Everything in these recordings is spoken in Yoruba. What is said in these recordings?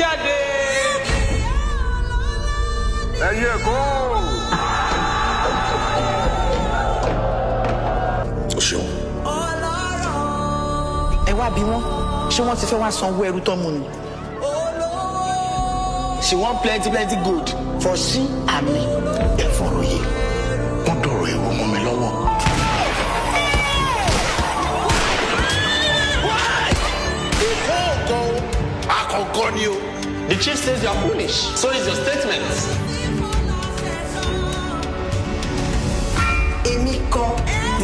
jáde. Ẹ̀yin Èkó. O ṣeun. Ẹ wá bí wọn, ṣé wọn ti fẹ́ wá sanwó ẹrú tó mú ni? She want plenty plenty gold for she and me. Ẹ fọ̀rọ̀ yìí wọ́n dọ̀rọ̀ èrò mọ́ mi lọ́wọ́. Èkó ògo àkọ́kọ́ ni o. The chief says you are foolish. So is your statement. Èmi kan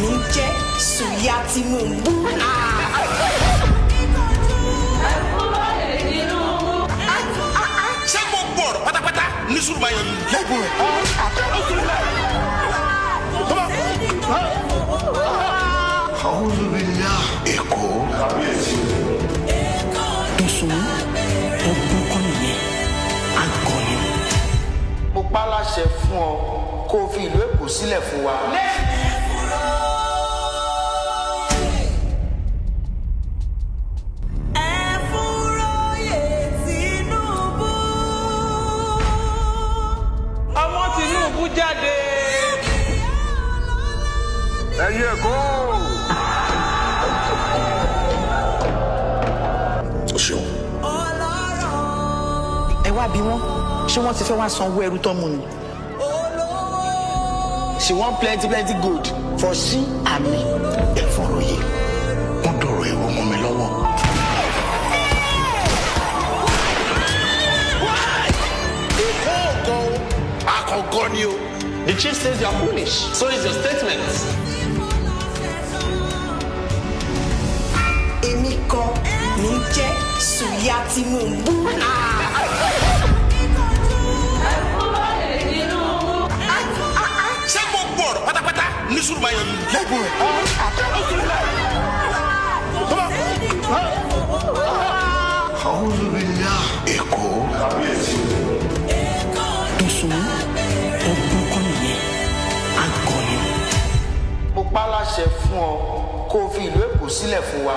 ní jẹ́ Sùlíà Tinubu. Ṣé gbogbo ọ̀rọ̀ pátápátá ní sùúrù máa yan lẹ́gùn rẹ̀? Èkó. Dùsùn, ọgbọ́n kọ́ nìyẹn, àgọ́ ni. Mo pa á láṣẹ fún ọ kó o fi ìlú Èkó sílẹ̀ fún wa. Ọmọ Tinubu jáde. Ẹ̀yin Èkó. O ṣeun. Ẹ wá bí wọn, ṣé wọn ti fẹ́ wá sanwó ẹrú tó mú ni? She want plenty plenty gold for she and me. Ẹ fọ̀rọ̀ yìí wọ́n dọ̀rọ̀ èrò mọ́ mi lọ́wọ́. Èkó ògo àkọ́kọ́ ni o. The chief says you are foolish. So is your statement. Èmi kan ní jẹ́ Sùlíà Tinubu. Ṣé gbogbo ọ̀rọ̀ pátápátá ní sùúrù máa yan lẹ́gùn rẹ̀? Èkó. Dùsùn, ọgbọ́n kọ́ nìyẹn, àgọ́ ni. Mo pa á láṣẹ fún ọ kó o fi ìlú Èkó sílẹ̀ fún wa.